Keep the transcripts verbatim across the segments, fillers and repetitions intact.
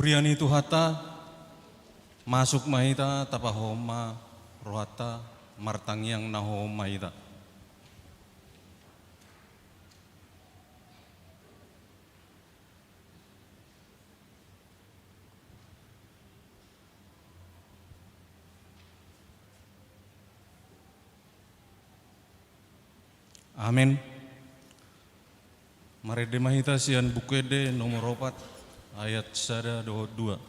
Huria ni Tuhanta, masuk ma hita, tapahohom ma rohanta, martangiang na hohom ma hita. Amen. Marende ma hita sian Buku Ende nomor opat, ayat sada dohot dua.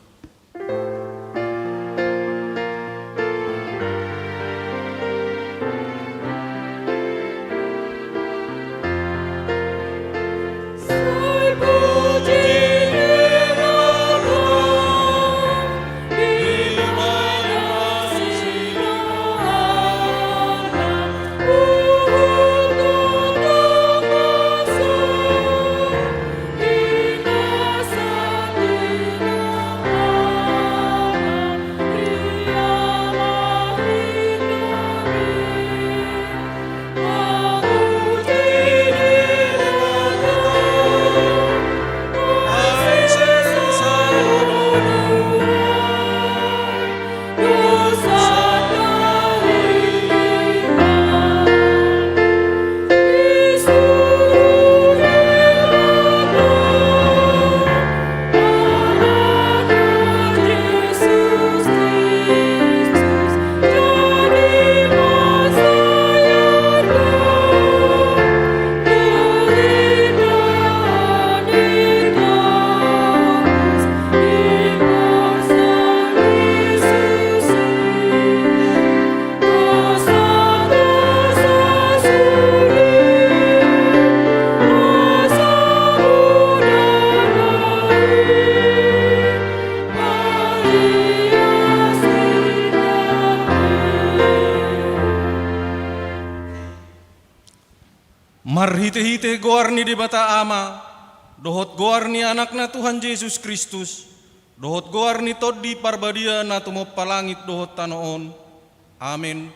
Marhitehite goar ni Debata Ama, dohot goar ni Anakna Tuhan Jesus Kristus, dohot goar ni Tondi Parbadia na tumompa langit dohot tano on. Amen.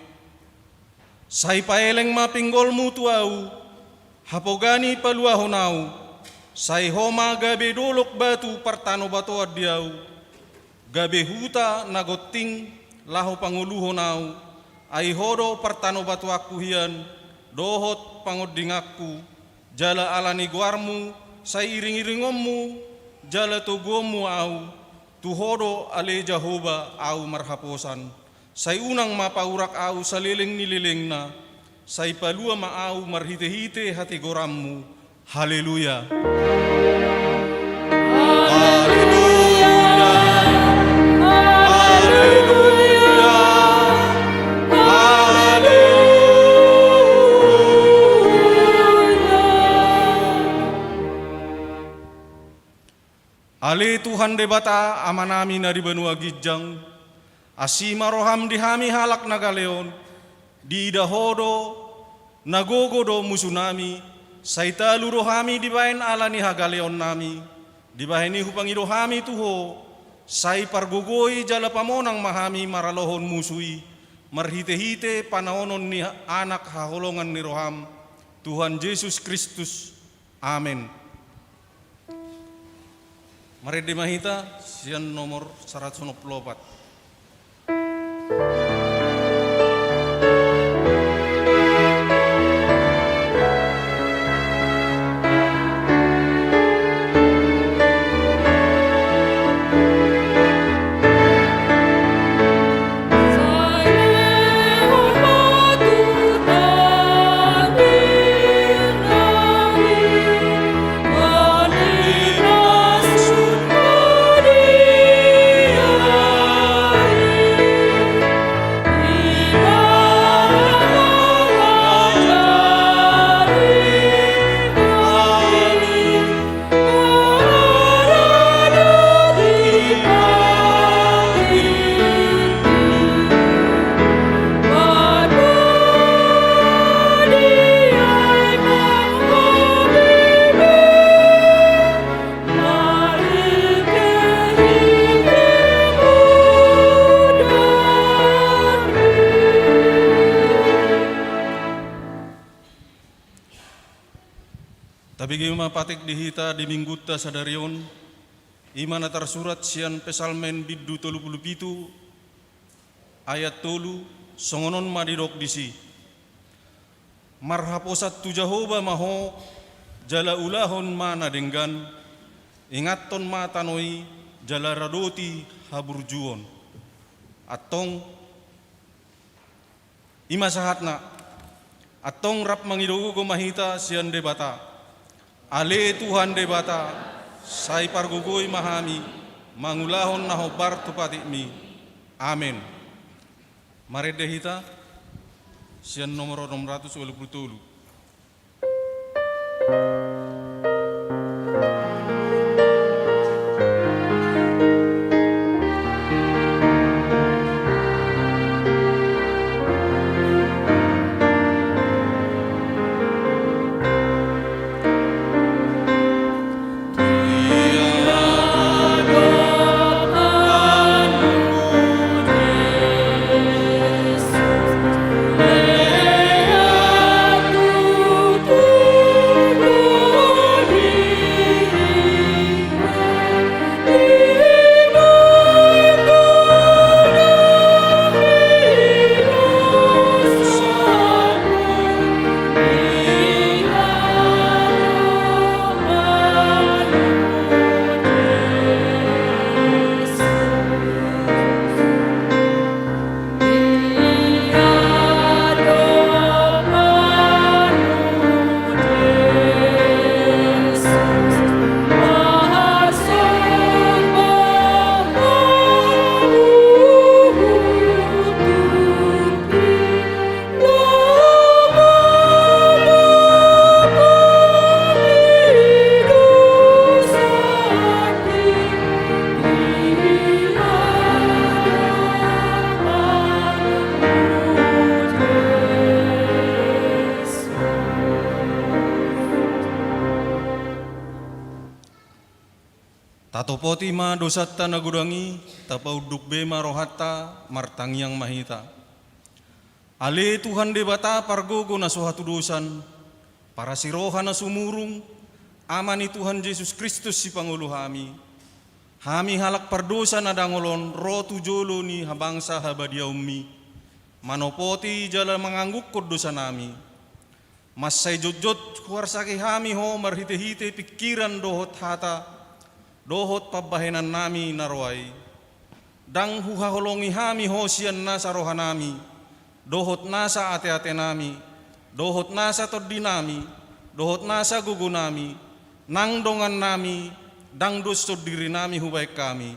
Sai paeleng ma pinggolmu tu ahu, hapogan i paluahon ahu, sai ho ma gabe dolok batu partanobatoan di ahu, gabe huta na gonting laho pangoluhon ahu, ai ho do partanobatoanku hian, dohot pangondinganku, jala ala ni goarmu, sai iringiringonmu, jala toguonmu ahu, tu ho do ale Jahowa ahu marhaposan. Sai unang ma paurak ahu saleleng ni lelengna, sai palua ma ahu marhitehite hatigoranmu. Haleluya. Haleluya. Haleluya. Haleluya. Ale Tuhan Debata, Amanami na di banua ginjang, asi ma roham di hami halak na gale on, diida ho do, na gogo do musunami, sai talu do hami dibahen ala ni hagaleonnami, dibahen i hupangido hami tu ho, sai pargogoi jala pamonang ma hami maralohon musu i, marhitehite panaonon ni Anak haholongan ni roham, Tuhan Jesus Kristus. Amen. Marende ma hita sian nomor saratus onom pulu opat. Tabege ma patik di hita di minggunta sadari on, I ma na tarsurat sian Psalmen bindu tolu pulu pitu, ayat tolu, songon on ma didok disi: Marhaposan tu Jahowa ma ho, jala ulahon ma na denggan, ingathon ma tano i, jala radoti haburjuon. Antong, i ma sahatna, antong rap mangido gogo ma hita sian Debata. Ale Tuhan Debata, sai pargogoi ma hami, mangulahon na hombar tu patikmi. Amen. Marende hita, sian nomor onom ratus ualu pulu tolu. Tatopoti ma dosanta na godang i, tapaunduk be ma rohanta, martangiang ma hita. Ale Tuhan Debata pargogo na so hatudosan, parasi roha na sumurung, Ama ni Tuhan Jesus Kristus sipangolu hami. Hami halak pardosa na dangol on ro tu jolo ni habangsa habadiaonmi, manopoti jala manganggungkon dosanami. Mansai jotjot huarsaki hami ho marhitehite pingkiran dohot hata, dohot pambahenannami na roa i. Ndang huhaholongi hami ho sian nasa rohanami, dohot nasa ateatenami, dohot nasa tondinami, dohot nasa gogonami, nang dongannami, ndang dos sondirinami hubahen hami.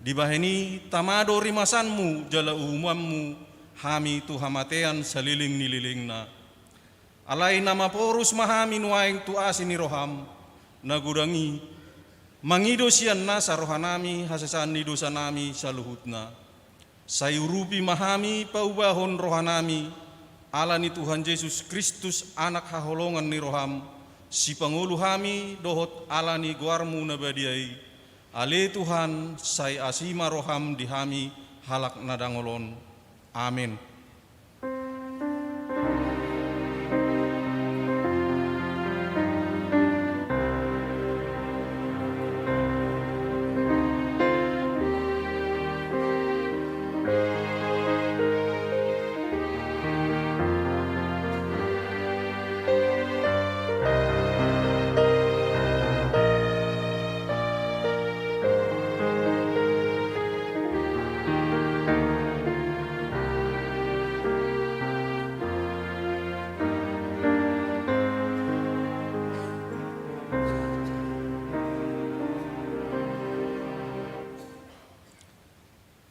Dibahen i tama do rimasanmu jala uhumanmu hami tu hamatean saleleng ni lelengna. Alai na maporus ma hami nuaeng tu asi ni roham na godang i, mangido sian nasa rohanami hasesaan ni dosanami saluhutna. Sai urupi ma hami paubahon rohanami, ala ni Tuhan Jesus Kristus, Anak haholongan ni roham, sipangolu hami dohot ala ni goarmu na badia i. Ale Tuhan, sai asi ma roham di hami halak na dangol on. Amen.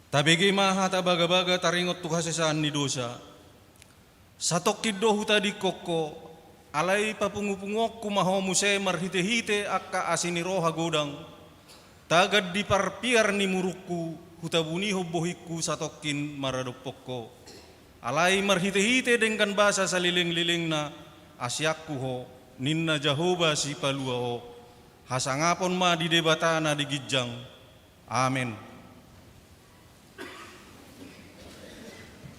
Tabege ma hata bagabaga taringot tu hasesaan ni dosa. Satongkin do hutadingkon ho, alai papungupunguonku ma ho muse marhitehite angka asi ni roha godang. Tagan di parpiar ni murungku, hutabunihon bohingku satongkin maradophon ho. Alai marhitehite denggan basa salelenglelengna, asianku ho, ninna Jahowa sipalua ho. Hasangapon ma di Debata na di ginjang. Amen.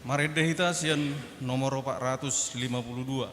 Marende hita sian nomor opat ratus lima puluh dua.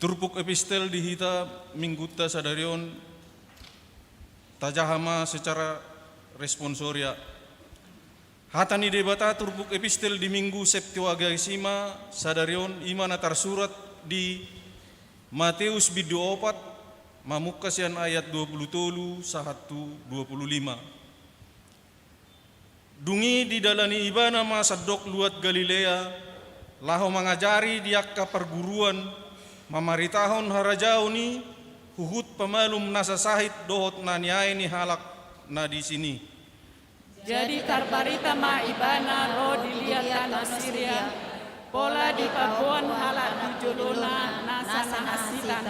Turpuk epistel di hita minggunta sadari on, tajaha ma secara responsoria. Hata ni Debata turpuk epistel di Minggu Septuagesima sadari on i ma na tarsurat di Mateus bindu opat, mamungka sian ayat dua pulu tolu sahat tu dua pulu lima. Dung i didalani ibana ma sandok luat Galilea, laho mangajari di angka parguruan, mamaritahon harajaon i, huhut pamalum nasa sahit dohot na niae ni halak na disi i. Jadi tarbarita ma ibana ro di liat tano Siria, pola dipaboan halak di jolona nasa na hansitan.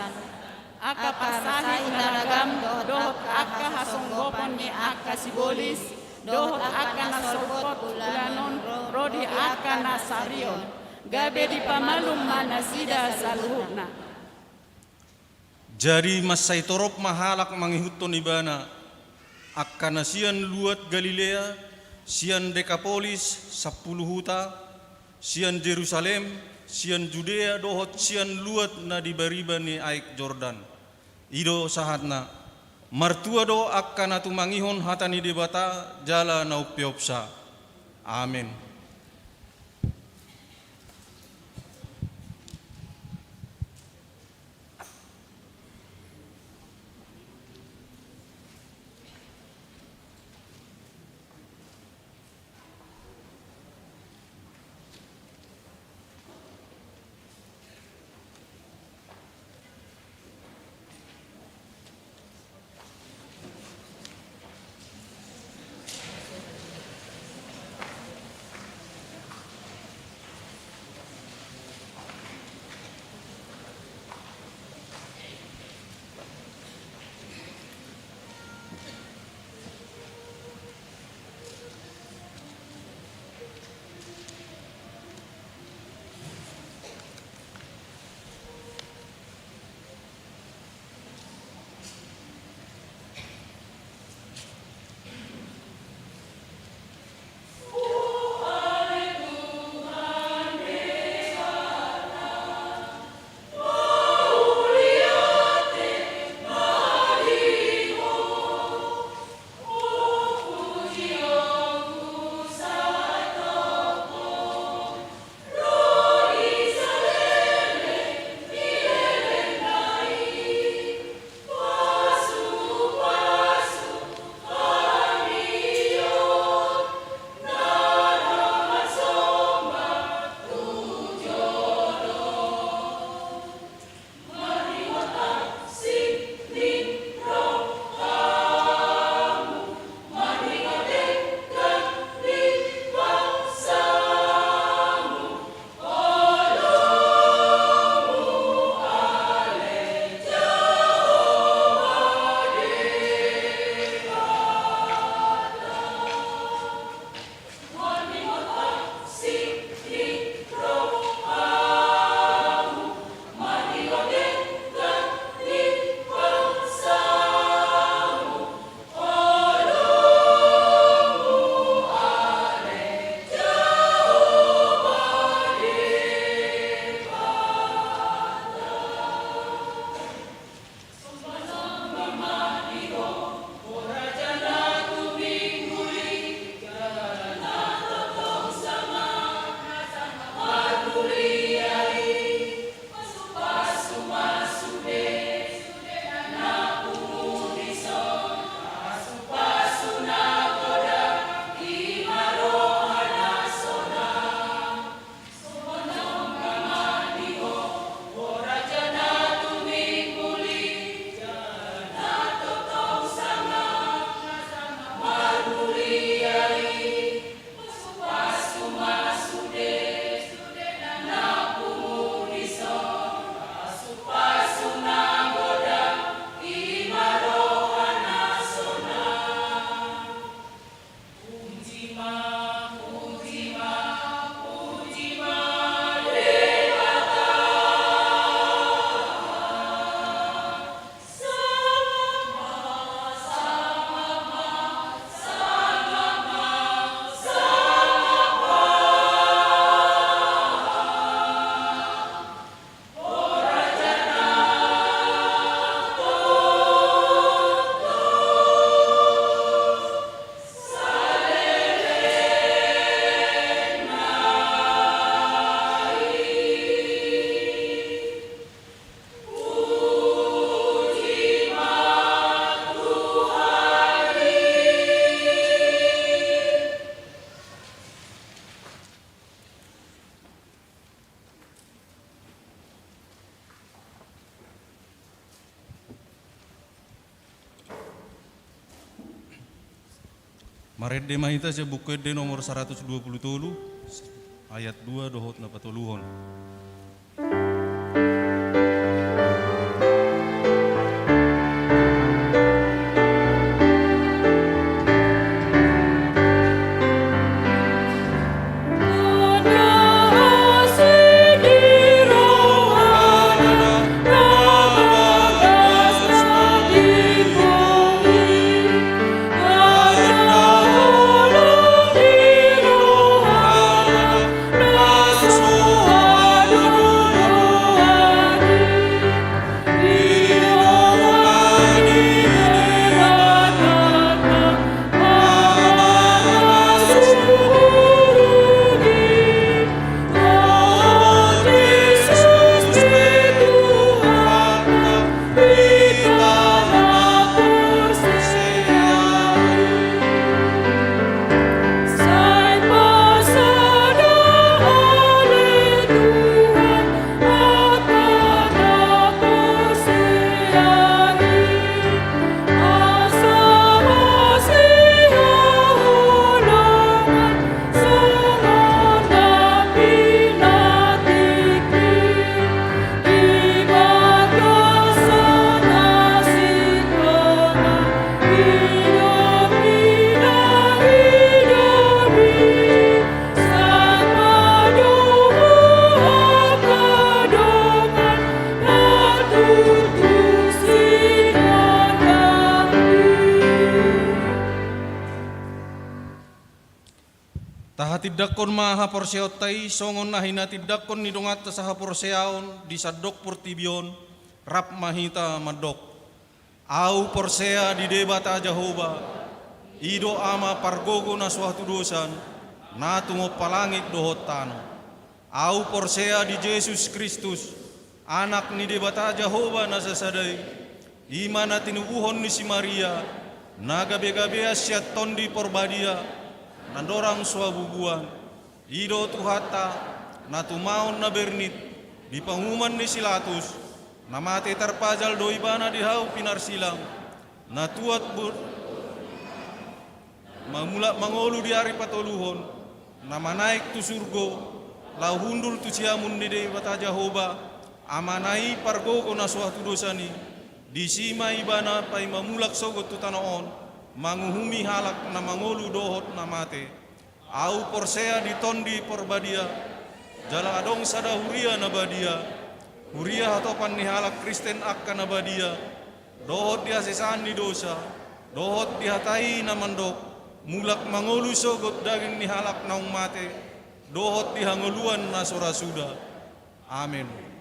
Angka parsahit na ragam dohot angka hasonggopon ni angka sibolis, dohot angka na sorgot ulanon ro di angka na sarion, gabe dipamalum ma nasida saluhutna. Jadi mansai torop ma halak mangihuthon ibana, angka na sian luat Galilea, sian Dekapolis, sampulu huta, sian Jerusalem, sian Judea dohot sian luat na di bariba ni aek Jordan. I do sahatna. Martua do angka na tumangihon hata ni Debata jala na umpeopsa. Amen. Marende ma hita sian Buku Ende nomor saratus dua pulu tolu, ayat dua dohot na patoluhon. Tahatindangkon ma haporseaonta i songon na hinatindangkon ni donganta sahaporseaon di sandok portibi on. Rap ma hita mandok: Ahu porsea di Debata Jahowa, i do Ama pargogo na so hatudosan, na tumompa langit dohot tano. Ahu porsea di Jesus Kristus, Anak ni Debata Jahowa na sasada i, i ma na tinubuhon ni si Maria, na gabegabean sian Tondi Porbadia, na ndorang so habubuan. I do Tuhanta, na tumaon na bernit, di panguhuman ni si Latus, na mate tarpajal do Ibana di hau pinarsilang, na tuat bu-, mamulak mangolu di ari patoluhon, na manaek tu surgo, laho hundul tu siamun ni Debata Jahowa, Amana i pargogo na so hatudosan i. Disi ma Ibana paima mulak sogot tu tano on, manguhumi halak na mangolu dohot na mate. Ahu porsea di Tondi Porbadia, jala adong sada huria na badia, huria hatopan ni halak Kristen angka na badia, dohot di hasesaan ni dosa, dohot di hata i na mandok, mulak mangolu sogot daging ni halak naung mate, dohot di hangoluan na so ra suda. Amen.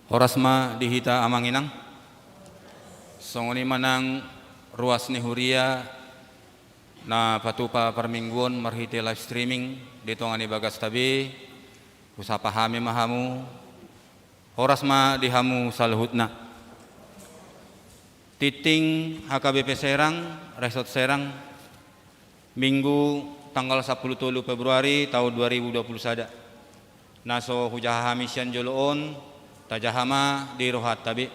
Horas ma di hita amang inang. Songon i ma nang ruas ni huria na patupa parmingguon marhite live streaming di tonga ni bagasta be, husapa hami ma hamu. Horas ma di hamu saluhutna. Tintin H K B P Serang, Resort Serang, Minggu tanggal sampulu tolu Februari taon dua ribu dua pulu sada. Na so hujaha hami sian jolo on, tajaha ma di rohanta be.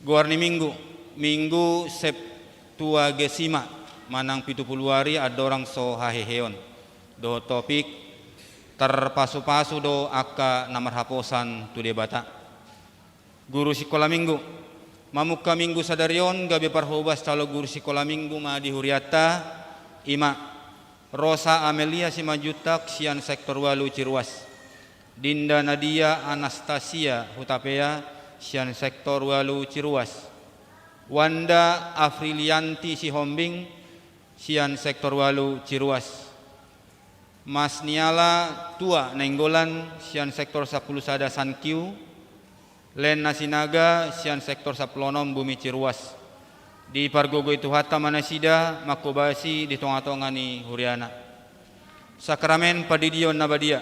Goar ni Minggu, Minggu Septuagesima, manang pitu pulu ari andorang so haheheon. Dohot topik, tarpasupasu do angka na marhaposan tu Debata. Guru sikola Minggu. Mamungka Minggu sadari on gabe parhobas calon guru sikola Minggu ma di hurianta, i ma Rosa Amelia Simanjuntak sian sektor ualu Ciruas, Dinda Nadia Anastasia Hutapea sian sektor ualu Ciruas, Wanda Afrilianti Sihombing sian sektor ualu Ciruas, Mas Niala Tua Nainggolan sian sektor sampulu sada Sankiu, Lena Sinaga sian sektor sampulu onom Bumi Ciruas. Dipargogoi Tuhanta ma nasida manghobasi di tongatonga ni huriana. Sakramen Pandidion na badia.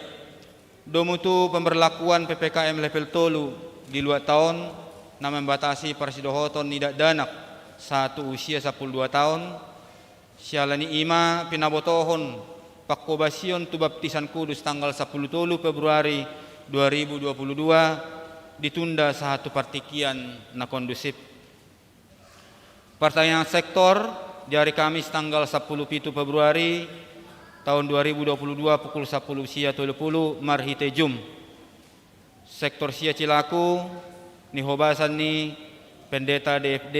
Domu tu pemberlakuan P P K M level tolu di luatta on na membatasi parsidohoton ni dakdanak sahat tu usia sampulu dua taon, siala ni i ma pinabotohon panghobasion tu baptisan kudus tanggal sampulu tolu Februari dua ribu dua pulu dua ditunda sahat tu partingkian na kondusif. Partangiangan sektor di ari Kamis tanggal sampulu pitu Februari taon dua ribu dua pulu dua pukul sampulu sia tolu pulu marhite Zoom. Sektor sia Cilaku, nihobasan ni Pendeta D F D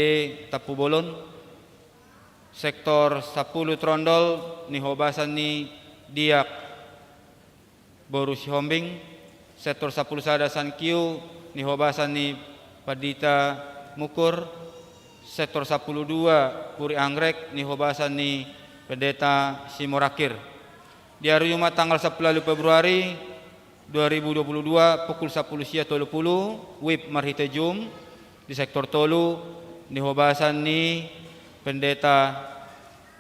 Tampubolon. Sektor sampulu Trondol, nihobasan ni Diak boru Sihombing. Sektor sampulu sada Sankiu, nihobasan ni Pandita Mukur. Sektor sampulu dua Puri Anggrek, nihobasan ni Pendeta Simorakir. Di ari Jumat tanggal sampulu ualu Februari dua ribu dua pulu dua pukul sampulu sia tolu pulu, wib marhite Zoom, di sektor tolu, nihobasan ni Pendeta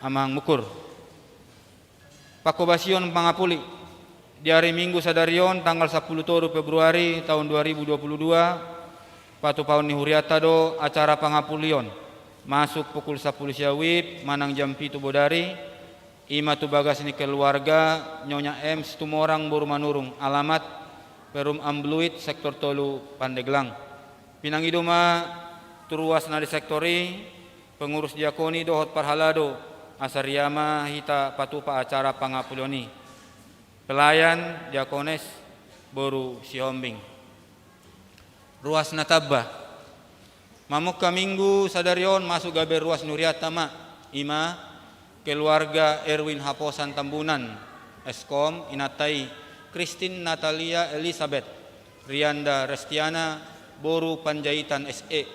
Amang Mukur. Panghobasion pangapuli. Di ari Minggu sadari on tanggal sampulu tolu Februari taon dua ribu dua pulu dua, patupaon ni hurianta do acara pangapuli on. Masuk pukul sampulu sia wib manang jam pitu bodari, i ma tu bagas ni keluarga Nyonya M Situmorang boru Manurung, alamat Perum Ambluit, sektor tolu Pandeglang. Pinangido ma tu ruas na di sektor i, pengurus diakoni dohot parhalado, asa ria ma hita patupa acara pangapulion i. Pelayan, Diakones boru Sihombing. Ruas na tamba. Mamungka Minggu sadari on masuk gabe ruas ni hurianta ma, i ma keluarga Erwin Haposan Tambunan, S Kom, inanta i Christine Natalia Elizabeth Rianda Restiana boru Panjaitan, S E,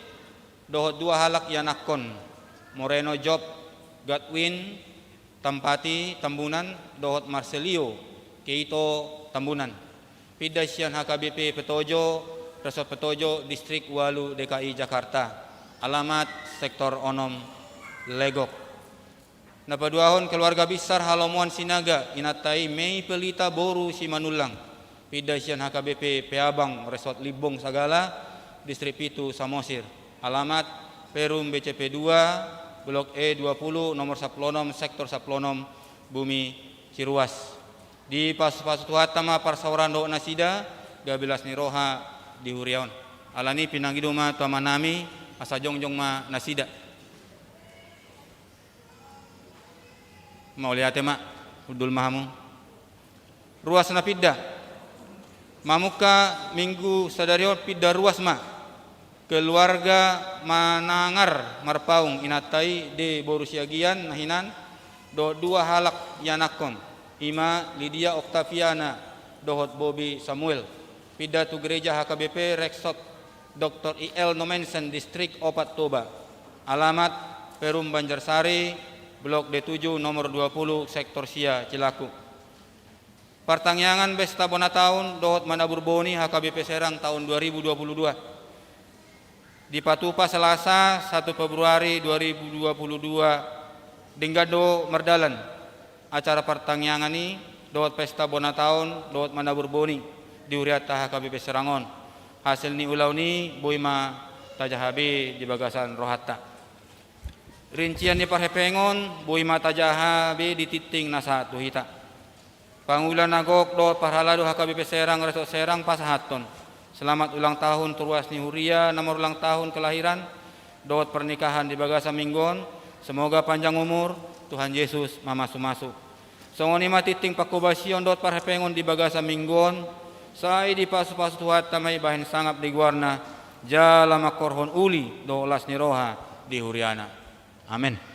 dohot dua halak ianakhon, Moreno Job Godwin Tampati Tambunan dohot Marselio Keito Tambunan. Pinda sian H K B P Petojo, Resort Petojo, Distrik ualu, D K I Jakarta. Alamat sektor onom, Legok. Na paduahon, keluarga besar Halomoan Sinaga, inanta i Mei Pelita boru Simanullang. Pinda sian H K B P Peabang, Resort Limbong Sagala, Distrik pitu, Samosir. Alamat Perum B C P dua, Blok E dua pulu, nomor sampulu onom, sektor sampulu onom, Bumi Ciruas. Dipasupasu Tuhanta ma parsaoran dohot nasida, gabe las ni roha di huria on. Alani i pinangido ma tu amanami, asa jongjong ma nasida. Mauliate ma, hundul ma hamu. Ruas na pinda. Mamungka Minggu sadari on pinda ruas ma keluarga Manangar Marpaung, inanta i D boru Siagian na hinan, dohot dua halak ianakhon, i ma Lydia Octaviana dohot Bobi Samuel. Pinda tu gereja H K B P Resort Doktor I L Nommensen, Distrik opat, Toba. Alamat Perum Banjarsari, Blok D tujuh, nomor dua puluh, Sektor sia, Cilaku. Partangiangan Pesta Bona Taon dohot Manabur Boni H K B P Serang taon dua ribu dua puluh dua. Dipatupa Selasa, satu Februari dua ribu dua puluh dua, denggan do mardalan acara partangiangan i dohot Pesta Bona Taon dohot Manabur Boni di hurianta H K B P Serang on. Hasil ni ulaon i boi ma tajaha be di bagasan rohanta. Rincian ni parhepengon boi ma tajaha be di tingting na sahat tu hita. Pangula na gok dohot parhalado H K B P Serang Resort Serang pasahathon selamat ulang tahun tu ruas ni huria na marulang tahun kelahiran dohot pernikahan di bagasan minggu on. Semoga panjang umur, Tuhan Yesus mamasumasu. Songon i ma tingting panghobasion dohot parhepengon di bagasan minggu on, sai dipasupasu Tuhanta ma i bahen sangap di goarna, jala mangkorhon uli dohot las ni roha di huriana. Amen.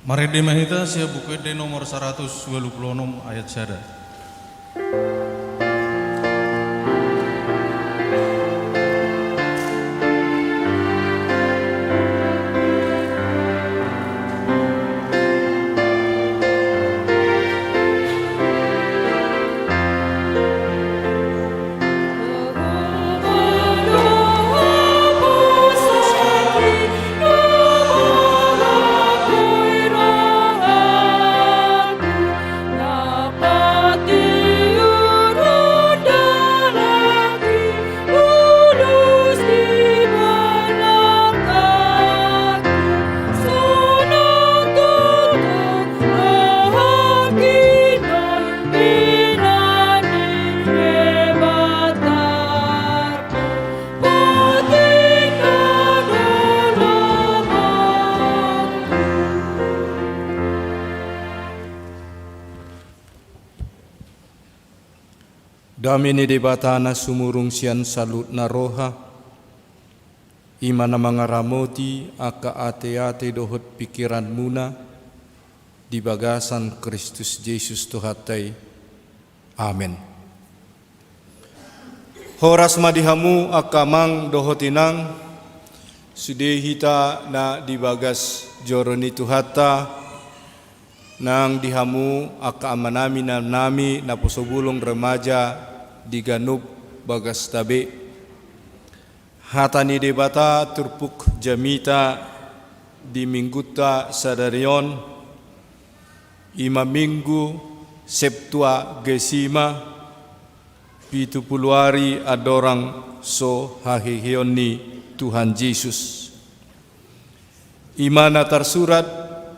Marende ma hita sian Buku Ende nomor saratus ualu pulu onom ayat sada. Dame ni Debata na sumurung sian saluhutna roha, i ma na mangaramoti angka ateate dohot pingkiranmuna di bagasan Kristus Jesus Tuhanta i. Amen. Horas ma di hamu angka amang dohot inang, sude hita na di bagas joro ni Tuhanta, nang di hamu angka amanami, inanami, naposo bulung, remaja di ganup bagasta be. Hata ni Debata turpuk jamita di minggunta sadari on, i ma Minggu Septuagesima, pitu pulu ari andorang so haheheon ni Tuhan Jesus. I ma na tarsurat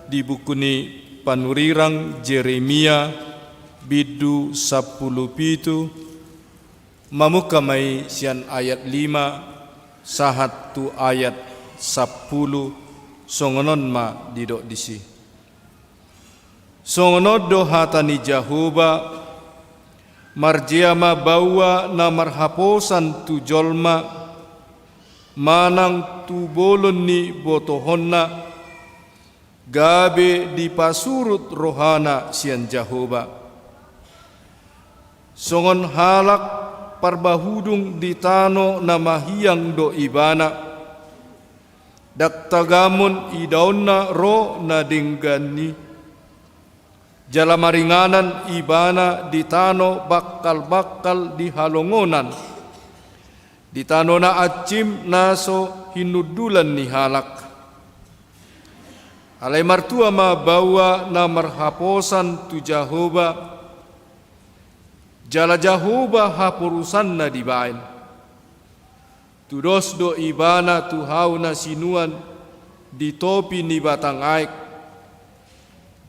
di buku ni panurirang Jeremia, bindu sampulu pitu, mamungka ma i sian ayat lima sahat tu ayat sampulu, songon on ma didok disi. Songon on do hata ni Jahowa: Marjea ma baoa na marhaposan tu jolma, manang tu bolon ni botohonna, gabe dipasurut rohana sian Jahowa. Songon halak parbahudung di tano na mahiang do ibana, ndang tagamon idaonna ro na denggan i. Jala maringanan ibana di tano bangkal-bangkal di halongonan, di tano na ansim na so hinundulan ni halak. Alai martua ma baoa na marhaposan tu Jahowa, jala Jahowa haporusanna dibaen. Tudos do ibana tu hau na sinuan di topi ni batang aek,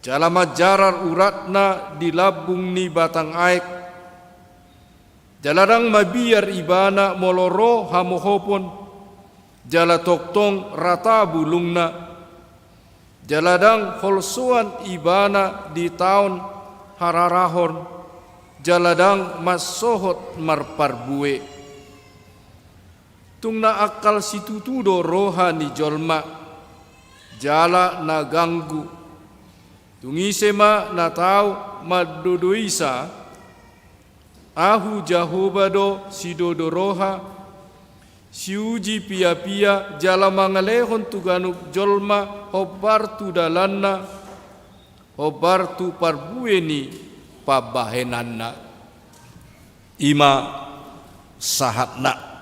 jala manjarar uratna di lambung ni batang aek. Jala ndang mabiar ibana molo ro hamohopon, jala tongtong rata bulungna. Jala ndang holsoan ibana di taon hararahon, jala ndang mansohot marparbue. Tung na angkal situtu do roha ni jolma, jala na ganggu. Tung ise ma na tau mandodoisa? Ahu Jahowa do sidodo roha, siuji piapia, jala mangalehon tu ganup jolma hombar tu dalanna, hombar tu parbue ni pambahenanna. I ma sahatna.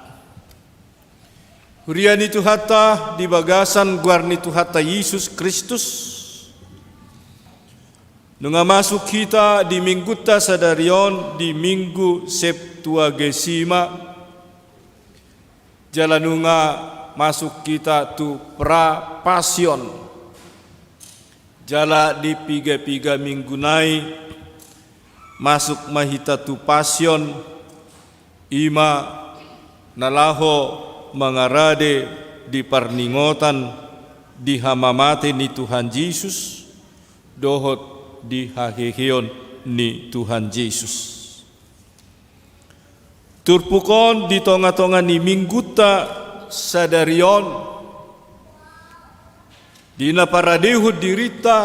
Huria ni Tuhanta di bagasan goar ni Tuhanta Jesus Kristus, nunga masuk hita di minggunta sadari on, di Minggu Septuagesima, jala nunga masuk hita tu Prapasion. Jala di piga-piga minggu nai masuk ma hita tu Pasion, i ma na laho mangarade di parningotan di hamamate ni Tuhan Jesus dohot di haheheon ni Tuhan Jesus. Turpuk on di tonga-tonga ni minggunta sadari on, Di na paradehon dirinta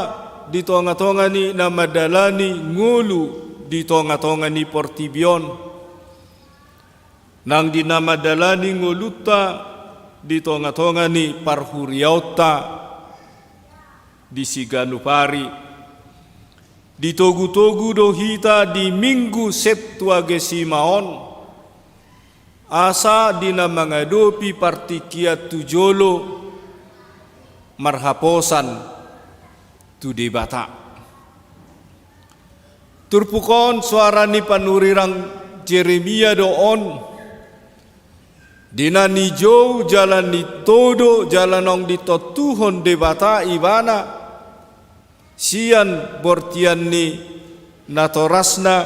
di tonga-tonga ni na mandalani ngolu di tonga-tonga ni portibi on, nang di na mandalani ngolunta di tonga-tonga ni parhuriaonta di siganup ari. Ditogu-togu do hita di Minggu Septuagesima on, asa di na mangadopi partingkian tu jolo marhaposan tu Debata. Turpuk on soara ni panurirang Jeremia do on, di na nijou jala nitodo jala naung ditontuhon Debata ibana, sian bortian ni natorasna,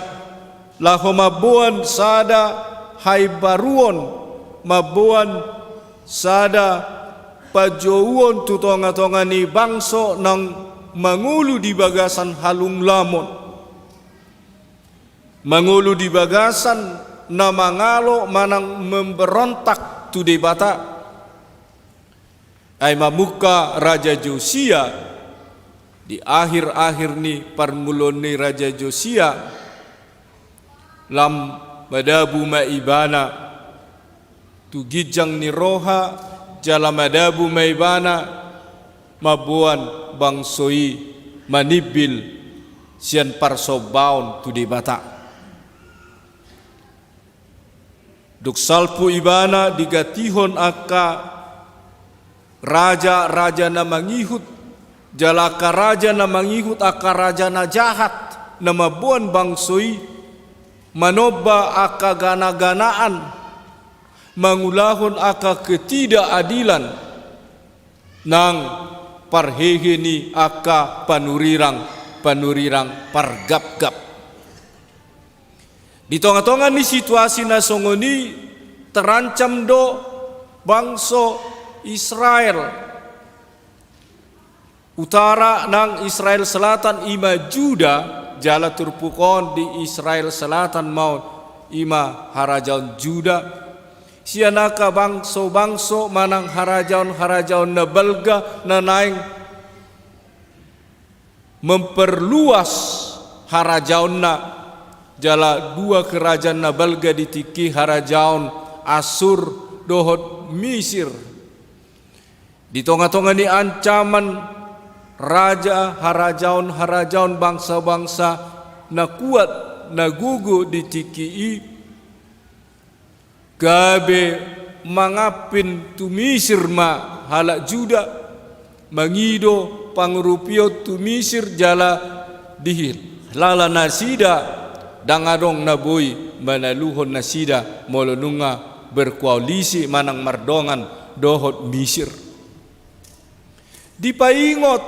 laho mamboan sada haimbaruon, mamboan sada panjouon tu tonga-tonga ni bangso naung mangolu di bagasan halunglamon, mangolu di bagasan na mangalo manang memberontak tu Debata. Ai mamungka Raja Josia, di akhir-akhir ni parngoluon ni Raja Josia, lam madabu ma ibana tu ginjang ni roha, jala madabu ma ibana mamboan bangso i manimbil sian parsombaon tu Debata. Dung salpu ibana digantihon angka raja-raja na mangihut, jala angka raja na mangihut angka raja na jahat, na mamboan bangso i manomba angka gana-ganaan, mangulahon angka ketidakadilan, nang parhehe ni angka panurirang-panurirang pargapgap. Di tonga-tonga ni situasi na songon i, terancam do bangso Israel. Utara nang Israel Selatan, i ma Juda, jala turpuk on di Israel Selatan ma on, i ma harajaon Juda. Sian angka bangso-bangso manang harajaon-harajaon na balga na naeng memperluas harajaonna, jala dua kerajaan na balga di tingki, harajaon Asur dohot Misir. Di tonga-tonga ni ancaman raja, harajaon-harajaon, bangsa-bangsa na kuat, na gogo di tingki i, gabe mangampin tu Misir ma halak Juda, mangido pangurupion tu Misir jala dihilala nasida, ndang adong na boi manaluhon nasida molo nunga berkoalisi manang mardongan dohot Misir. Dipaingot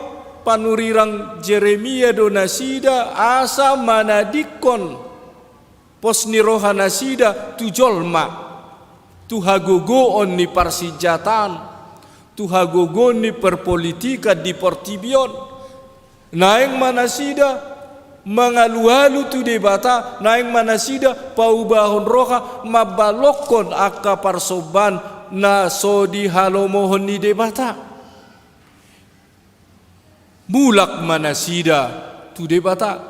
panurirang Jeremia do nasida asa manadingkon pos ni roha nasida tu jolma, tu hagogoon ni parsinjataan, tu hagogoon ni perpolitikan di portibi on. Naeng ma nasida mangalualu tu Debata, naeng ma nasida paubahon roha mambalongkon angka parsombaan na so dihalomohon ni Debata. Mulak ma nasida tu Debata.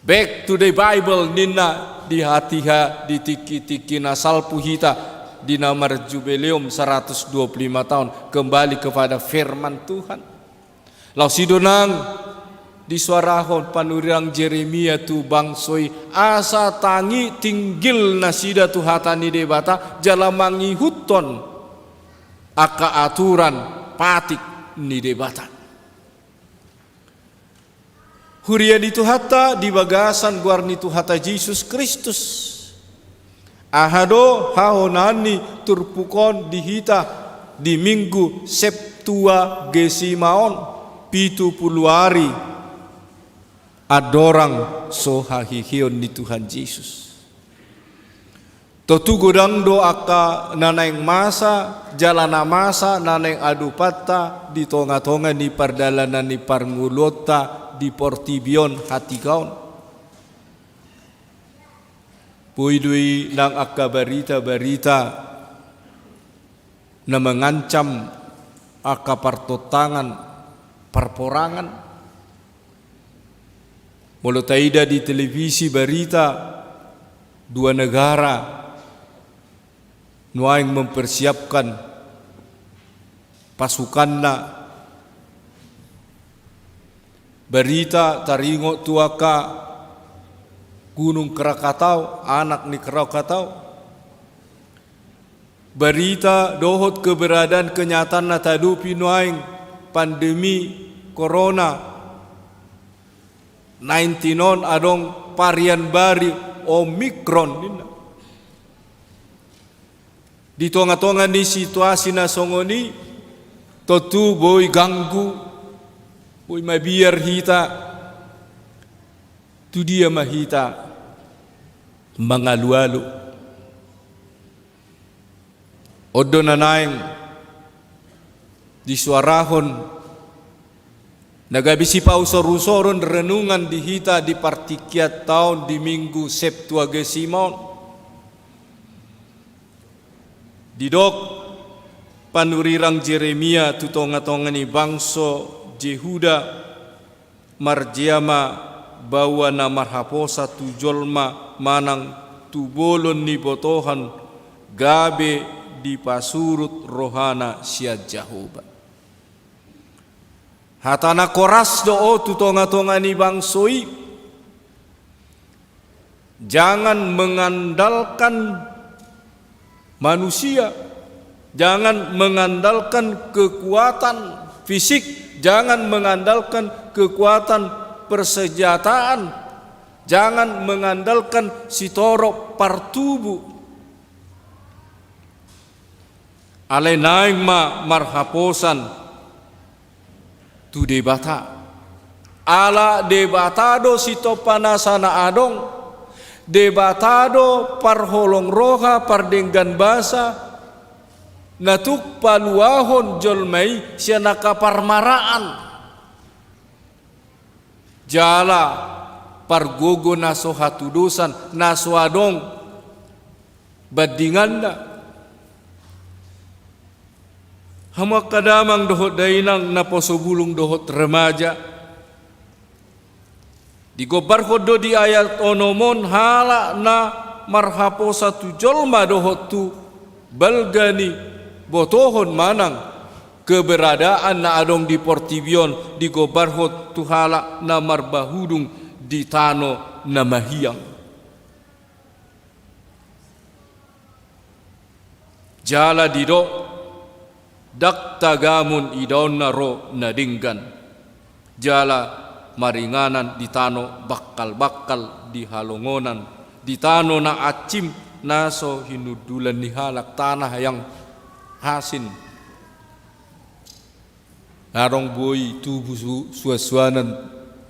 Back to the Bible, ninna di hatiha di tingki-tingki na salpu hita di na marjubileum seratus dua puluh lima tahun, kembali kepada firman Tuhan. Laos i do nang disoarahon panurirang Jeremia tu bangso i, asa tangi tinggil nasida tu hata ni Debata jala mangihuthon angka aturan patik ni Debata. Huria ni Tuhanta di bagasan goar ni Tuhanta Jesus Kristus, aha do hahonaan ni turpuk on di hita di Minggu Septuagesima on, pitu pulu ari andorang so haheheon ni Tuhan Jesus? Tontu godang do angka na naeng masa jala na masa na naeng adopanta di tonga-tonga ni pardalanan ni parngoluonta di portibi on hatiha on. Boi do i nang angka barita-barita na mangancam angka partontangan, parporangan. Molo taida di televisi barita, dua negara nuaeng mempersiapkan pasukanna. Barita taringot tu angka Gunung Krakatau, anak ni Krakatau. Barita dohot keberadaan kenyataan na tadopi nuaeng pandemi corona nineteen on, adong varian baru Omicron ninna. Di tonga-tonga ni situasi na songon i, tontu boi ganggu, boi mabiar hita. Tu dia ma hita mangalu-alu? On do na naeng disuarahon na gabe sipausor-usoron renungan di hita di partingkianta on di Minggu Septuagesima on. Didok panurirang Jeremia tu tonga-tonga ni bangso Jehuda, marjea ma baoa na marhaposan tu jolma manang tu bolon ni botohon, gabe dipasurut rohana sian Jahowa. Hata na koras do on tu tonga-tonga ni bangso i. Jangan mengandalkan manusia, jangan mengandalkan kekuatan fisik, jangan mengandalkan kekuatan persenjataan, jangan mengandalkan sitorop partubu. Alai naeng ma marhaposan tu Debata. Ala Debata do sitompa nasa na adong, Debata do parholong roha, pardenggan basa, na tuk paluahon jolma i sian angka parmaraan. Jala pargogo na so hatudosan, na so adong bandinganna. Hamu angka damang dohot dainang, naposo bulung dohot remaja, digombarhon do di ayat onom on halak na marhaposan tu jolma dohot tu balga ni botohon manang keberadaan na adong di portibi on, digombarhon tu halak na marbahudung di tano na mahiang. Jala didok, ndang tagamon idaonna ro na denggan. Jala maringanan di tano bangkal-bangkal, di halongonan, di tano na ansim, na so hinundulan ni halak, tanah yang asin. Adong boi tubu su-, suan-suanan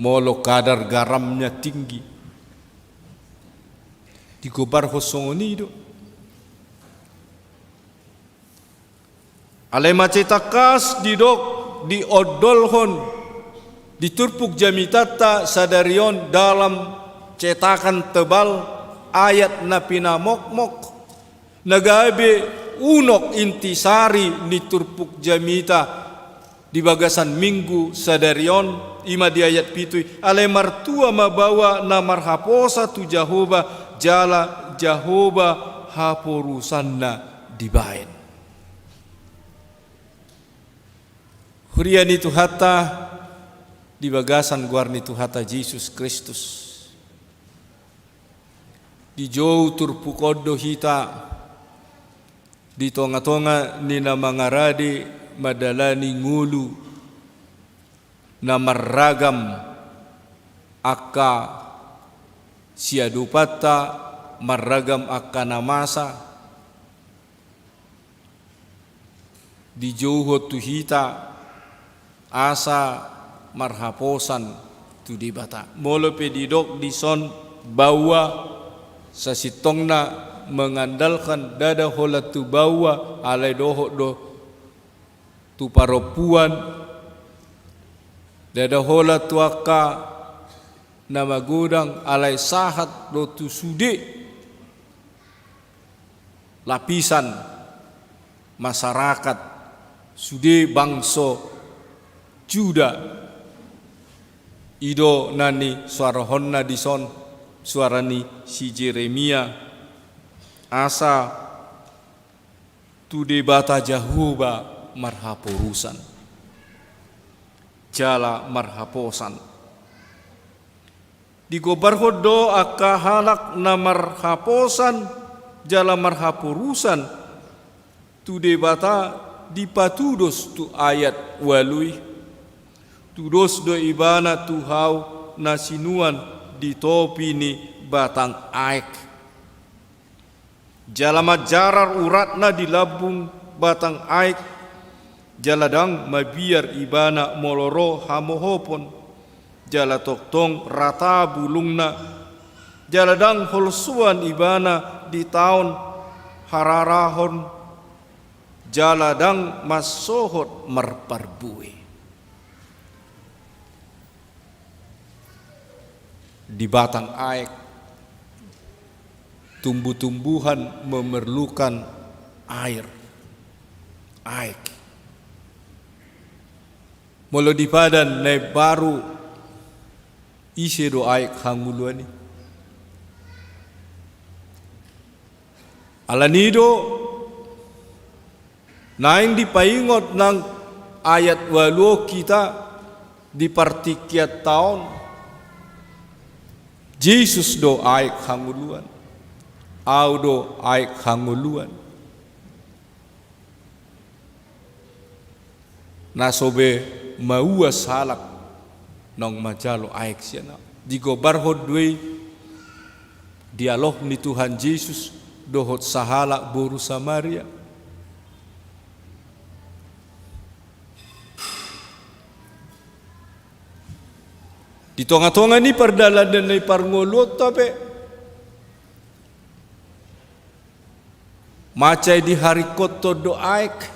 molo kadar garamnya tinggi. Digombarhon songon i do. Alai mansai tangkas didok, diondolhon di turpuk jamitanta sadari on dalam cetakan tebal ayat na pinamokmok, na gabe unok intisari ni turpuk jamita di bagasan Minggu sadari on, i ma di ayat pitu i, alai martua ma baoa na marhaposan tu Jahowa, jala Jahowa haporusanna dibaen. Huria ni Tuhanta, di bagasan goar ni Tuhanta Jesus Kristus. Dijou turpuk on do hita di tonga-tonga ni na mangarade mandalani ngolu na marragam angka siadopanta, marragam angka na masa, dijouhon tu hita asa marhaposan tu Debata. Molo pe didok dison baoa, sasintongna mengandalkan, ndada holan tu baoa, alai dohot do tu parompuan, ndada holan tu angka na magodang, alai sahat do tu sude lapisan masyarakat, sude bangso Juda. I do na nisuarahonna dison, suara ni si Jeremia, asa tu Debata Jahowa marhaporusan jala marhaposan. Digombarhon do angka halak na marhaposan jala marhaporusan tu Debata dipatudos tu ayat ualu i. Tudos do ibana tu hau na sinuan di topi ni batang aek. Jala manjarar uratna di lambung batang aek, jala ndang mabiar ibana molo ro hamohopon, jala tongtong rata bulungna, jala ndang holsoan ibana di taon hararahon, jala ndang mansohot marparbue. Di batang aek, tumbuh-tumbuhan memerlukan air, aek. Molo di Padan na imbaru, ise do aek hangoluan i? Alani do naeng dipaingot nang ayat ualu on hita di partingkian taon. Jesus do aek hangoluan. Au do aek hangoluan. Na so be mauas halak naung manjalo aek sian au. Digombarhon do i dialog ni Tuhan Jesus dohot sahalak boru Samaria. Di tonga-tonga ni pardalanan ni parngoluonta pe, mansai diharingkothon do aek.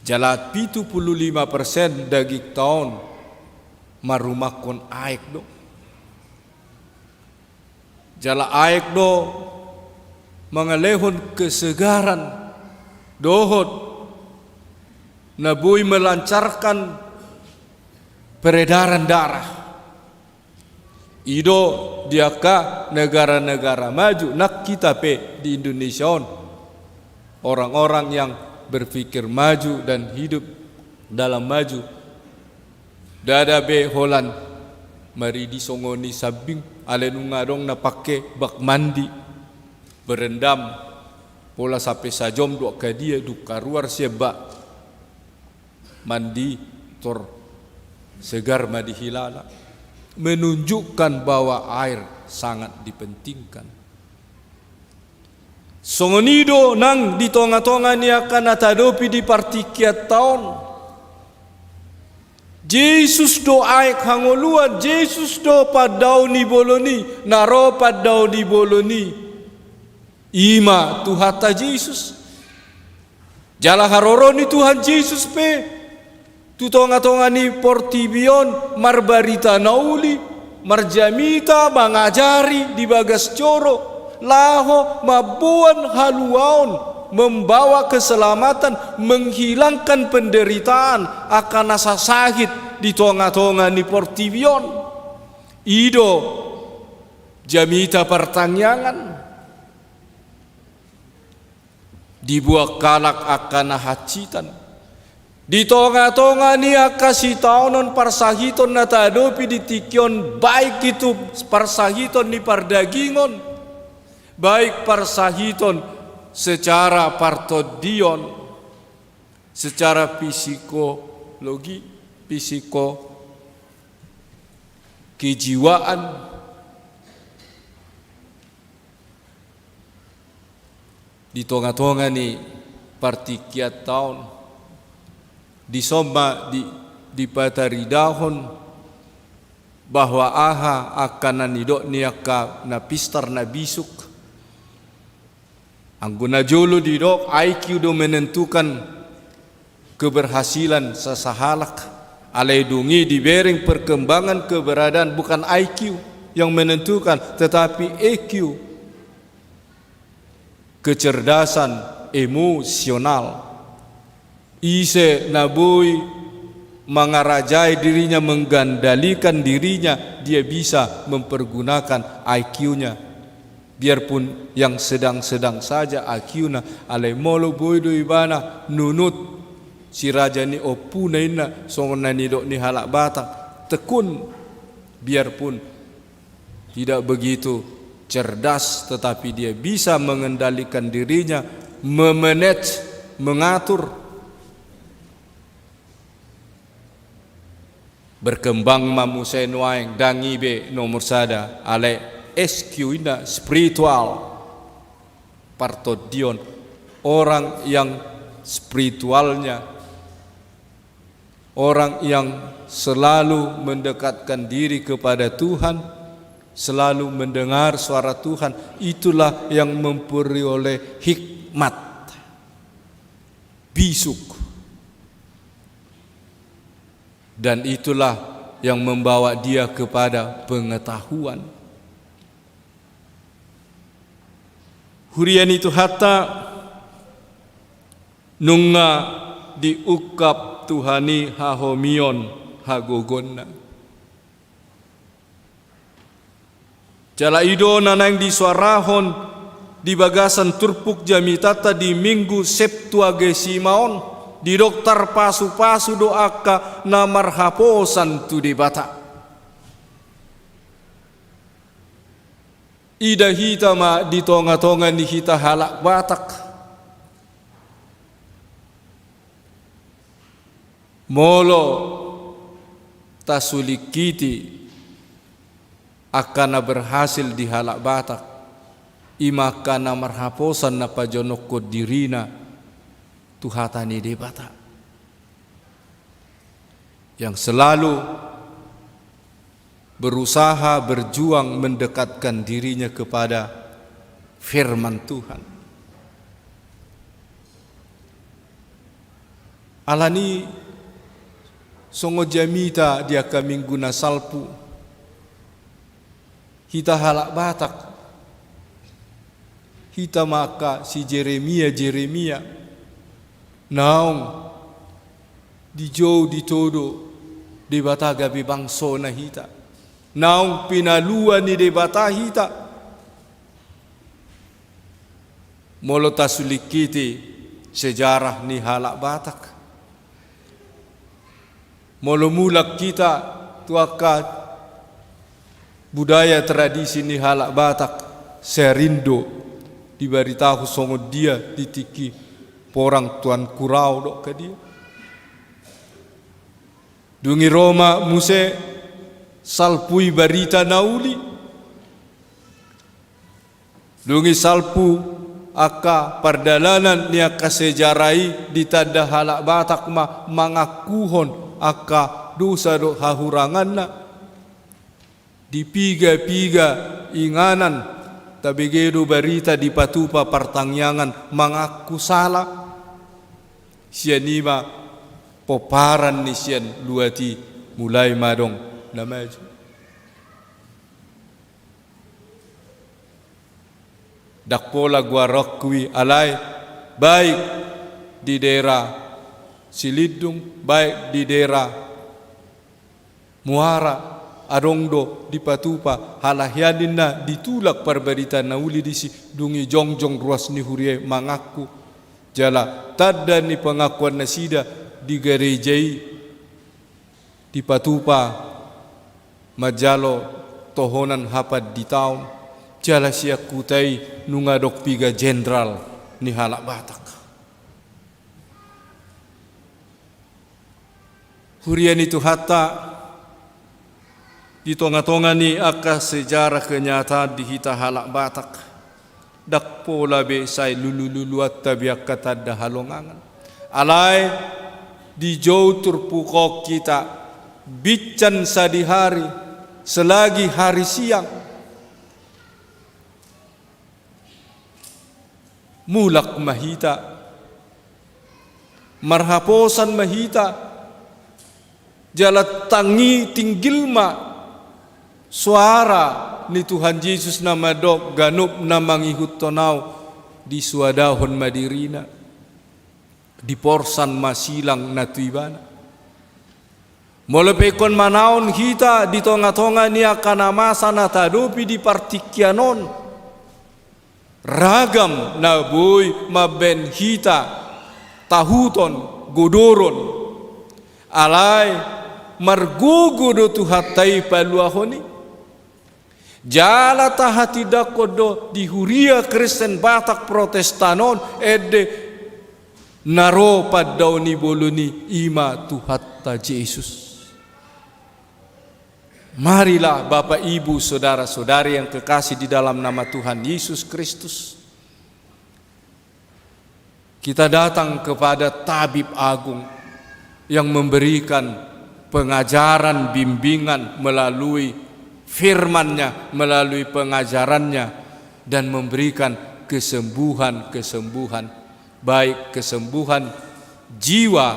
Jala pitu pulu lima persen dagingta on marrumangkon aek do. Jala aek do mangalehon kesegaran dohot na boi melancarkan peredaran darah. I do di angka negara-negara maju, nang hita pe di Indonesia on, orang-orang yang berpikir maju dan hidup dalam maju, ndada be holan maridi songon i sambing, alai nunga adong na pangke bak mandi, berendam, pola sampe sajom dohot angka dia dung karuar sian bak mandi, tor segar ma dihilala, menunjukkan bahwa air sangat dipentingkan. Songon i do nang di tonga-tonga ni angka na taadopi di partingkian taon. Jesus do aek hangoluan, Jesus do pandao ni bolon i, na ro pandao ni bolon i, i ma Tuhanta Jesus. Jala haroro ni Tuhan Jesus pe tu tonga-tonga ni portibi on marbarita na uli, marjamita, mangajari di bagas joro, laho mamboan haluaon, membawa keselamatan, menghilangkan penderitaan angka na sasahit di tonga-tonga ni portibi on. I do jamita partangiangan. Dibuat halak angka na hansitan. Di tonga-tonga ni angka sitaonon parsahiton na taadopi di tingki on, baik itu parsahiton ni pardagingon, baik parsahiton secara partondion, secara psikologi, psiko, kejiwaan, di tonga-tonga ni partingkian taon, dison ma di, dipataridahon bahwa aha angka na nidok ni angka na pistar na bisuk. Anggo na jolo didok, I Q do menentukan keberhasilan sasahalak. Alai dung i dibereng perkembangan keberadaan, bukan I Q yang menentukan, tetapi E Q, kecerdasan emosional. Ise na boi mangarajai dirinya, menggandalikan dirinya, dia bisa mempergunakan I Q-nya. Biarpun yang sedang-sedang saja I Q-na, alai molo boi do ibana nunut si raja ni ompuna inna, songon na nidok ni halak Batak, tekun, biarpun tidak begitu cerdas, tetapi dia bisa mengendalikan dirinya, memanage, mengatur. Berkembang ma muse nuaeng, ndang i be nomor sada, alai S Q inna, spiritual, partondion, orang yang spiritualnya, orang yang selalu mendekatkan diri kepada Tuhan, selalu mendengar suara Tuhan, itulah yang memperoleh hikmat, bisuk. Dan itulah yang membawa dia kepada pengetahuan. Huria ni Tuhanta, nunga diungkap Tuhan i hahomion hagogoonna. Jala i do na naeng disoarahon di bagasan turpuk jamitanta di Minggu Septuagesima on, didok tarpasupasu do angka na marhaposan tu Debata. Ida hita ma di tongatonga ni hita halak Batak. Molo tasulingkiti angka na berhasil di halak Batak, i ma angka na marhaposan na pajonokhon dirina tu hata ni Debata, yang selalu berusaha, berjuang mendekatkan dirinya kepada firman Tuhan. Alani songon jamita di angka minggu na salpu, hita halak Batak, hita ma angka si Jeremia, Jeremia, naung dijou ditodo Debata gabe bangsona hita, naung pinalua ni Debata hita. Molo tasulingkiti sejarah ni halak Batak, molo mulak hita tu angka budaya tradisi ni halak Batak, sering do dibaritahon songon dia di tingki porang Tuan Kurau dohot dia. Dung i ro ma muse salpu i barita na uli. Dung i salpu angka pardalanan ni angka sejarah i, ditanda halak Batak ma mangakuhon angka dosa dohot hahuranganna. Di piga-piga inganan tabege do barita dipatupa partangiangan mangaku sala. Sian i ma pomparan ni sian luat i mulai ma adong na maju. Ndang pola goaronku i, alai baik di daerah Silindung, baik di daerah Muara, adong do dipatupa halak i, ninna, ditulak parbarita na uli disi. Dung i jongjong ruas ni huria i mangaku, jala tanda ni pangakuan nasida di gareja i dipatupa manjalo tohonan hapanditaon, jala sian huta i nunga adong piga jenderal ni halak Batak. Huria ni Tuhanta, di tongatonga ni angka sejarah kenyataan di hita halak Batak, ndang pola be sai lulululuanta be angka tanda halongangan. Alai dijou turpuk on hita, bincan sadihari, selagi hari siang. Mulak ma hita, marhaposan ma hita, jala tangi tinggil ma soara ni Tuhan Jesus na mandok, ganup na mangihuthon Au, disuadahon ma dirina. Diporsan ma silang na tu ibana. Molo pe ingkon manaon hita di tonga-tonga ni angka na masa na tadopi di partingkian on, ragam na boi mambaen hita tahuton, godoron. Alai margogo do Tuhanta i paluahon i. Jala tahatindangkon do di huria Kristen Batak Protestan on ende na ro pandaon ni bolon i, i ma Tuhanta Jesus. Marilah Bapak, Ibu, saudara-saudari yang kekasih di dalam nama Tuhan Yesus Kristus. Kita datang kepada Tabib Agung yang memberikan pengajaran, bimbingan melalui firman-Nya, melalui pengajaran-Nya, dan memberikan kesembuhan-kesembuhan, baik kesembuhan jiwa,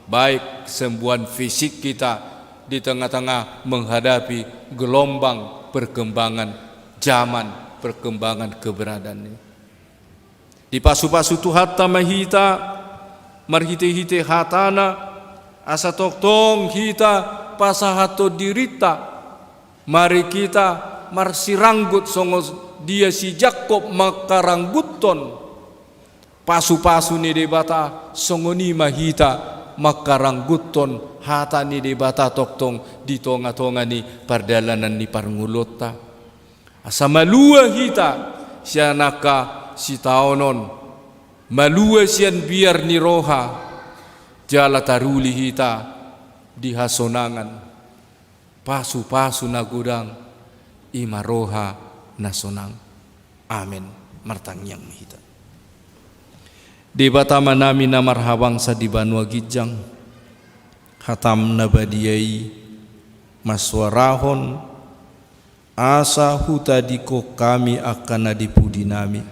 baik kesembuhan fisik kita di tengah-tengah menghadapi gelombang perkembangan zaman, perkembangan keberadaan ini. Dipasu-pasu Tuhanta ma hita marhite-hite hatana, asa tongtong hita pasahathon dirinta. Mari hita marsiranggut songon dia si Jakob mangkarangguthon pasu-pasu ni Debata, songon i ma hita mangkarangguthon hata ni Debata tongtong di tonga-tonga ni pardalanan ni parngoluonta. Asa malua hita sian angka sitaonon, malua sian biar ni roha, jala taruli hita di hasonangan. Pasu-pasu na godang, i ma roha na sonang. Amen. Martangiang ma hita. Debata Amanami na marhabangsa di banua ginjang, hataM na badia i mansuarahon asa hutadingkon hami angka na di pudinami.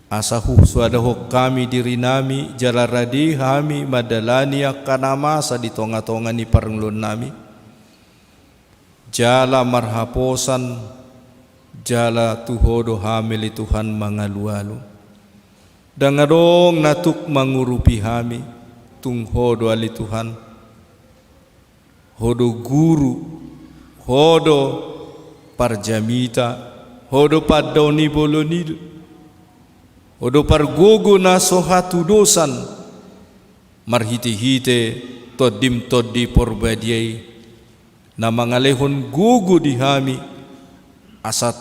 Asa husoadahon hami dirinami jala rade hami mandalani angka na masa di tonga-tonga ni parngoluonnami. Jala marhaposan, jala tu Ho do hami ale Tuhan mangalualu. Ndang adong na tuk mangurupi hami, tung Ho do ale Tuhan. Ho do guru, Ho do parjamita, Ho do pandaon ni bolon i, Ho do pargogo na so hatudosan, marhite-hite TondiM Tondi Porbadia i, na mangalehon gogo di hami, asa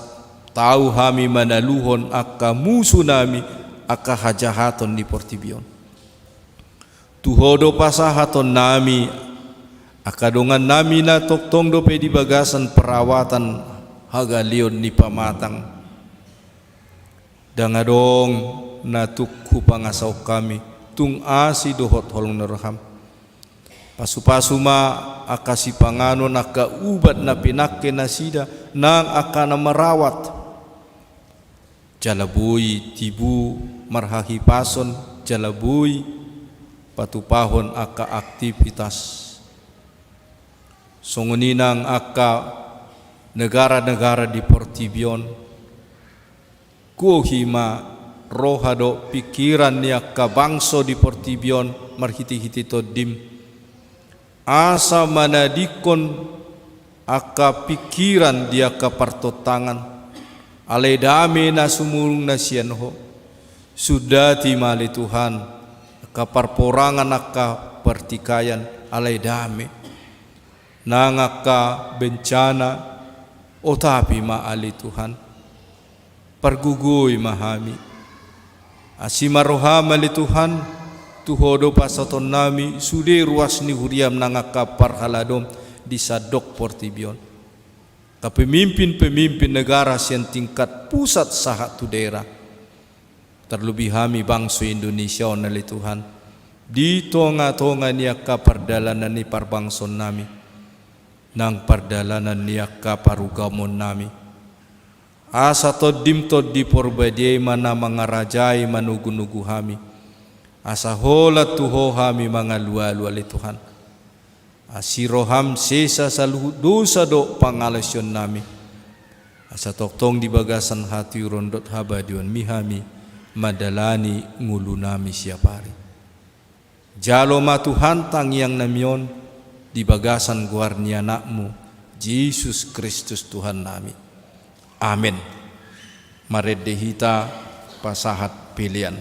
tau hami manaluhon angka musunami, angka hajahaton ni portibi on. Tu Ho do pasahatonnami angka dongannami na tongtong dope di bagasan perawatan hagaleon ni pamatang. Ndang adong na tuk hupangasahon hami, tung asi dohot holong ni rohaM. Pasu-pasu ma angka sipanganon, angka ubat na pinangke nasida, nang angka na marawat. Jala boi tibu marhahipason, jala boi patupahon angka aktivitas. Songon i nang angka negara-negara di portibi on. Gohi ma roha dohot pingkiran ni angka bangso di portibi on marhite-hite TondiM. Asa manadingkon angka pingkiran di angka partontangan, alai dame na sumurung na sian Ho. Sundati ma ale Tuhan, angka parporangan, angka partikaian, alai dame. Nang angka bencana, otapi ma ale Tuhan. Pargogoi ma hami. Asi ma rohaM ale Tuhan, tu Ho do pasahatonnami sude ruas ni huriaM nang angka parhaladoM di sandok portibi on. Angka pemimpin-pemimpin negara sian tingkat pusat sahat tu daerah. Tarlobi hami bangso Indonesia on ale Tuhan. Di tonga-tonga ni angka pardalanan ni parbangsoonnami. Nang pardalanan ni angka parugamoonnami. Asa TondiM Tondi Porbadia i ma na mangarajai manogu-nogu hami. Asa holan tu Ho hami mangalualu ale Tuhan. Asi rohaM sesa saluhut dosa dohot pangalaosionnami. Asa tongtong di bagasan hatiuron dohot habadiaonMi hami mandalani ngolunami siapari. Jalo ma Tuhan tangiangnami on di bagasan goar ni Anakmu, Jesus Kristus Tuhannami. Amen. Marende hita pasahat pelean.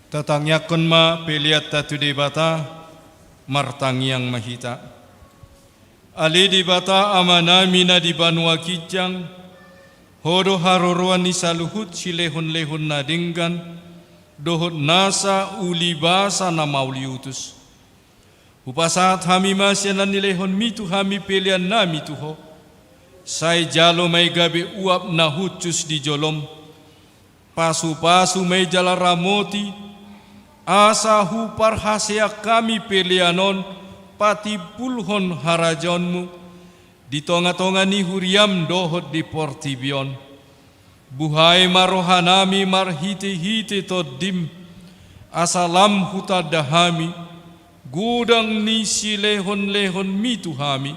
Tatangiangkon ma peleanta tu Debata. Martangiang ma hita. Ale Debata Amanami na di banua ginjang, Ho do haroroan ni saluhut silehonlehon na denggan dohot nasa ulibasa na mauliutus. Hupasahat hami ma sian na nilehonMi tu hami peleannami tu Ho. Sai jalo ma i gabe uap na hushus di joloM. Pasupasu ma i jala ramoti, asa huparhaseang hami pelean on patimbulhon harajaonMu di tongatonga ni huriaM dohot di portibi on. Buhai ma rohanami marhitehite TondiM, asa lam hutanda hami godang ni silehonlehonMi tu hami.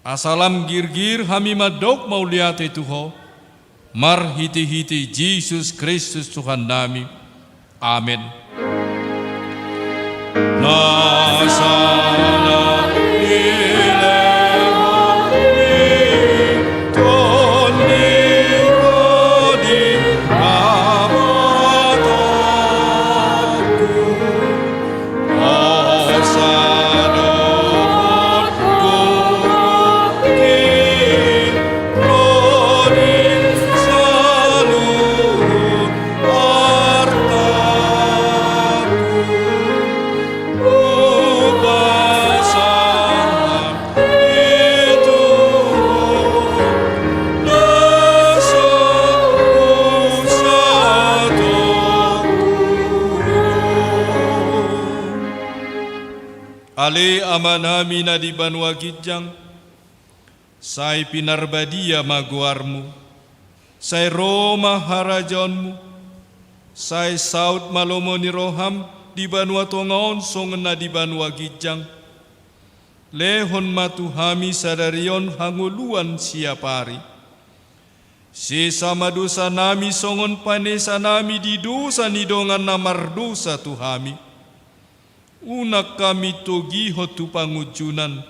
Asa lam girgir hami mandok mauliate tu Ho, marhitehite Jesus Kristus Tuhannami. Amen. Nasa na nilehon ni Tondi Ho di habatangku, asa dohot gogok i ro di saluhut artangku. Hupasahat i tu Ho na so husatongkon. Ale Amanami na di banua ginjang, sai pinarbadia ma goarMu. Sai ro ma harajaonMu. Sai saut ma lomo ni rohaM di banua tonga on songon na di banua ginjang. Lehon ma tu hami sadari on hangoluan siapari. Sesa ma dosanami songon panesanami di dosa ni dongan na mardosa tu hami. Unang hami togihon tu pangunjunan,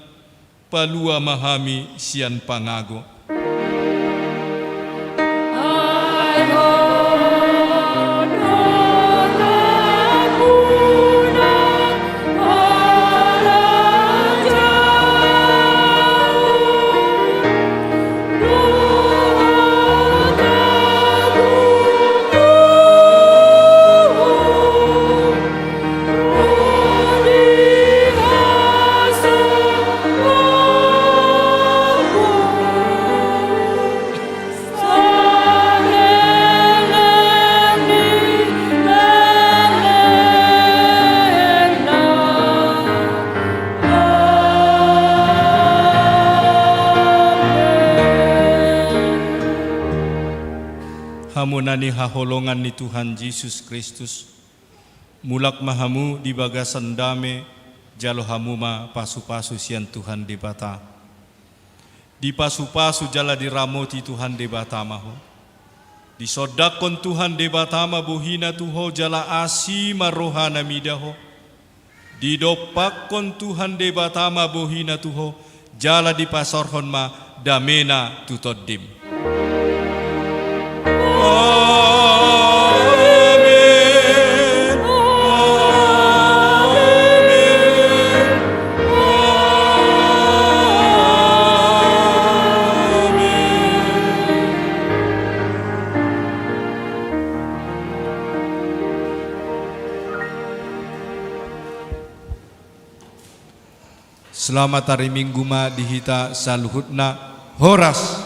palua ma hami sian pangago. Hamu na nihaholongan ni Tuhan Jesus Kristus, mulak ma hamu di bagasan dame, jalo hamu ma pasupasu sian Tuhan Debata. Dipasupasu jala diramoti Tuhan Debata ma ho. Disondangkon Tuhan Debata ma bohiNa tu ho jala asi ma rohaNa mida ho. Didompakkon Tuhan Debata ma bohiNa tu ho, jala dipasaorhon ma dameNa tu tondim. Amen. Amen. Amen. Selamat hari Minggu ma di hita saluhutna. Horas.